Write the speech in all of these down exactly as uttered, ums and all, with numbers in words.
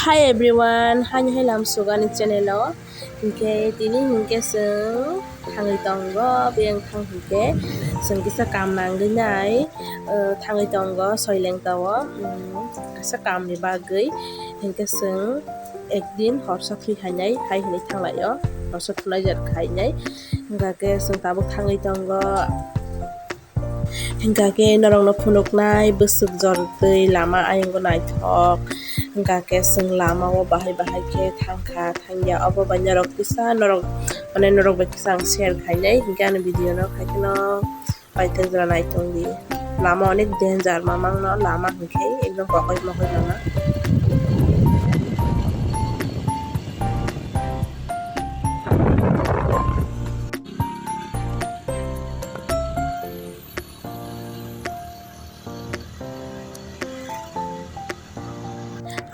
Hi everyone, hani hai lam sugani channel o. Hinkhe tini hinkhe chwng thangwi tongo, biyang thang hinkhe chwng kisa kam nangwi nai, uh, thangwi tongo Soileng tao, um, kaisa kamni bagwi. Hinkhe chwng ekdin horsa thwi hainai, hai hinwi thanglaio, horsa thunai jar khainai. Hinkhe chwng tabuk thangwi tongo. Hinkha khe norokno phunuknai bwswk jor twi lama ayongo naithok. Hinkha khe chwng lama o bahai bahai khe thangkha thangya, obo bai norok kisa norok, mane norok bai kisa ang share khainai. Hinkhe ani video no khai kheno paithak jora naitongdi. Lama onek danger mamang no, lama hinkhe ekdom kokoi mokoi mama.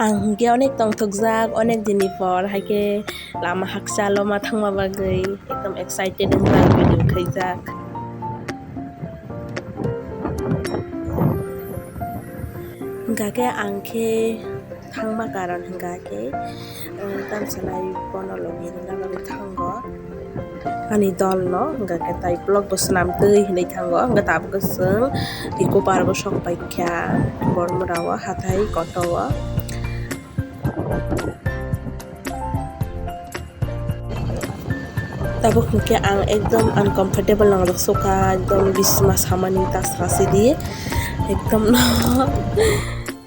Ang hinkhe onek tongthokjak, onek dinni por haikhe lama hakchalo ma thangma bagwi ekdom excited wngjak, video khaijak. Hinkha khe ang khe thangma karon hinkha khe, um, tamsa nai bono logi rwna bagwi thango. Ani dol no hinkha khe tai vlog bo swnam twi hinwi thango. Hinkha tabuk khe chwng Eco Park o sok paikha, Bormura o hathai koto o. Tabuk hinkhe ang ekdom uncomfortable nangjak sukha, ekdom bisma samani ta sasidi, ekdom no,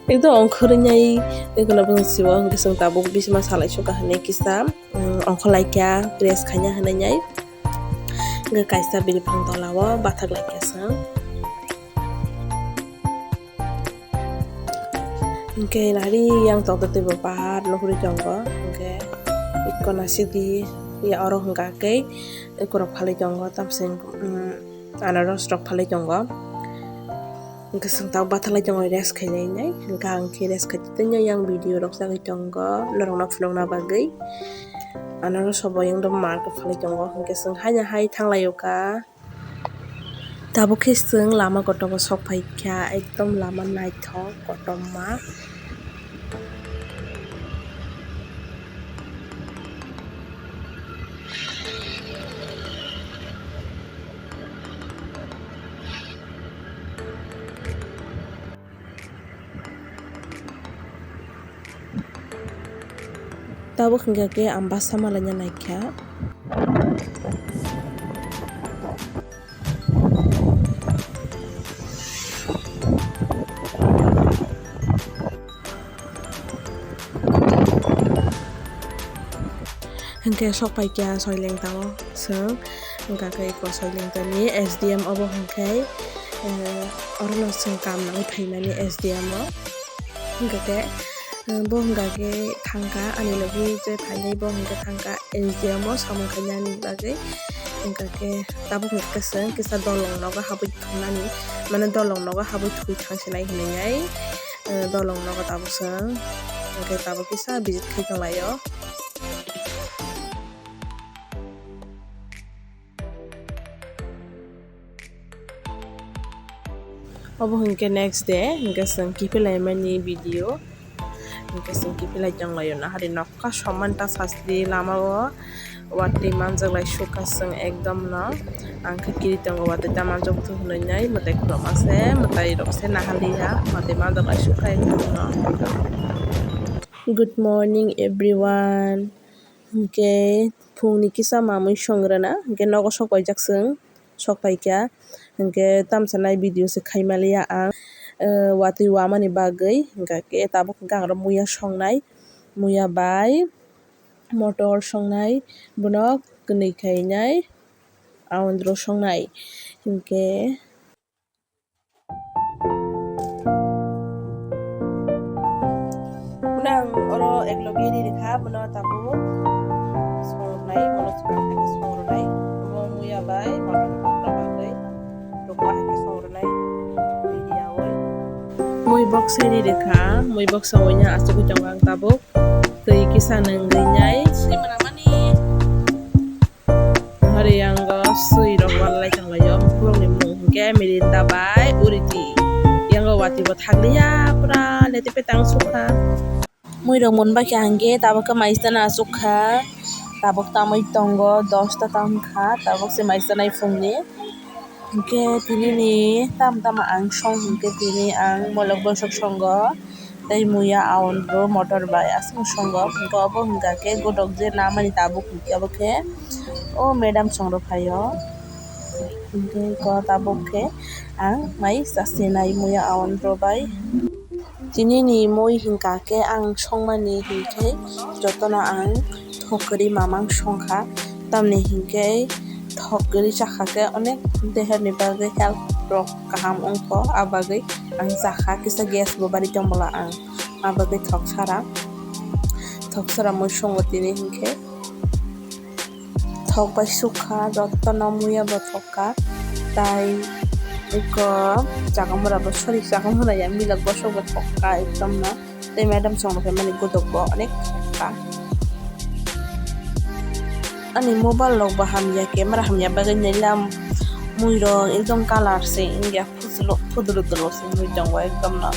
ekdom ongkhorwi nai, ekdom no bwswk siwo hinkhe chwng tabuk bisma salai sukha hinwi kisa, um, ongkhorlaikha, press khaina hinwi nai, hinkhe kaisa bini phang tola o bathak laikha chwng. Hinkhe nari yang tokto tei bo pahar nukgwi tongo, hinkhe ikko nasidi ya oro hwnka khe ikorok phalwi tongo, tamsing, um, anaros rok phalwi tongo. Hinkhe chwng tabuk bathalai tongo rest khainai hinwi, hinkhe ang khe rest khai tongya yang video rok chagwi tongo norokno phunukna bagwi. Anaros bo yang do market phalwi tongo, hinkhe chwng haino hai thanglaio kha. Tabuk khe chwng lama kotor o sok phaikha, ekdom lama naithok kotorma. Tabuk hwnkha khe ang basa malaina naikha. Hwnkhe sok paikha Soileng tao chwng, hwnkha khe eko Soileng tao ni S D M obo hwnkhe, eh, orono chwng kam nangwi phaimani S D M o. Hwnkha khe, eh, bo hwnkha khe thangkha, ani logi je phainai bo hwnkhe thangkha S D M o samung khainani bagwi. Hwnkha khe tabuk hwnkha khe chwng kisa dolong nogo habwi thungnani, mane dolong nogo habwi thwi thangsinai hinwi nai, eh, dolong nogo tabuk chwng, hwnkhe tabuk kisa visit khai tonglaio. Obo hwnkhe next day, hwnkhe chwng kiphilai mani video, hwnkhe chwng kiphilai tonglaio, nahari nokha soman ta sasdi lama o watwi manjak lai sukha chwng ekdom no, ang khe kiri tongo watwi ta manjak bwthwng hwnwi nai mwtai khuluma se mwtai rok se nahaliya watwi manjak lai sukha ekdom no. Good morning everyone. Hwnkhe phungni kisa mamwi song rwna, hwnkhe nogo sok paijak chwng, sok paikha. Hwnkhe tamsa nai video se khaimaliya ang, eh, watwi wamani bagwi. Hwnkhe tabuk hwnkhe ang oro muya songnai, muya bai motor songnai, bono kwnwi khainai, aundro songnai. Hwnkhe Bono ang oro eklogi ri rikha, bono tabuk songrwnai, bono swkang hai khe songrwnai, omo muya bai motor ni kokra bagwi rukma hai khe songrwnai, ri yaui. Mui boksa ri rikha, mui boksa oina asugwi tongo ang tabuk, twi kisa nungwi nai, swi mwnamani. Hari yango swi rok wallai tonglaio, borokni mung hwnkhe Mirinda bai Uriti. Yango watwi bo thakliya, pura lete petang sukha. Muirok munba khe hwnkhe tabuk khe mai chana achuk kha. Tabuk tamwi tongo, dosta tam kha, tabuk se mai chanai phungni. Hwnkhe tini ni tam tama ang song hwnkhe tini ang molok bosok songo. Tei muya aon bro motor bai aswk songo. Hwnkhe obo hwnkha khe godok je namani tabuk hwnkhe obo khe o madam songrok phaio. Hwnkhe ko tabuk khe ang mai chasinai muya aon bro bai. Tini ni mui hwnkha khe ang songmani hwnkhe jotono ang thok kwrwi mamang songkha, tamni hwnkhe thok kwrwi chakha khe onek deharni bagwi health rok kaham wngkho, abagwi ang chakha kisa gas bo bari tongbola ang abagwi thok sara thok sara mui songo tini hwnkhe. Thok bai sukha, jotono muya bo thok kha. Tai eko chakamura bo, sorry, chakamura ya, milok bosok bo thok kha ekdom no. Tei madam song rok mani godok bo onek thok kha. Ani mobile rok bo hamya, camera hamya bagwi nailam mui rok ekdom colour se wngya, phudulu phudulu se wngwi tongo ekdom no.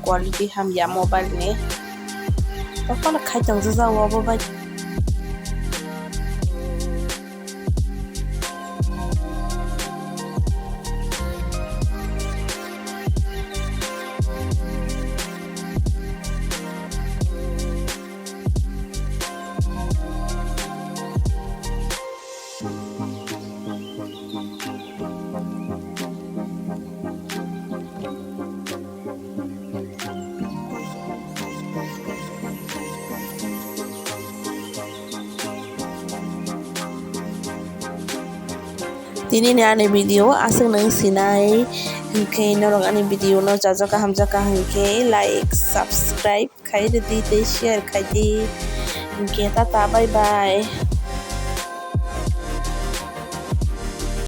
Quality hamya mobile ni. Tokphano khai tong jajao obo bai. Tini ni ani video aswk nung sinai, hwnkhe norok ani video no chajak kaham jaka hwnkhe like, subscribe khai rwdi tei share khai di. Hwnkhe tata, bye bye.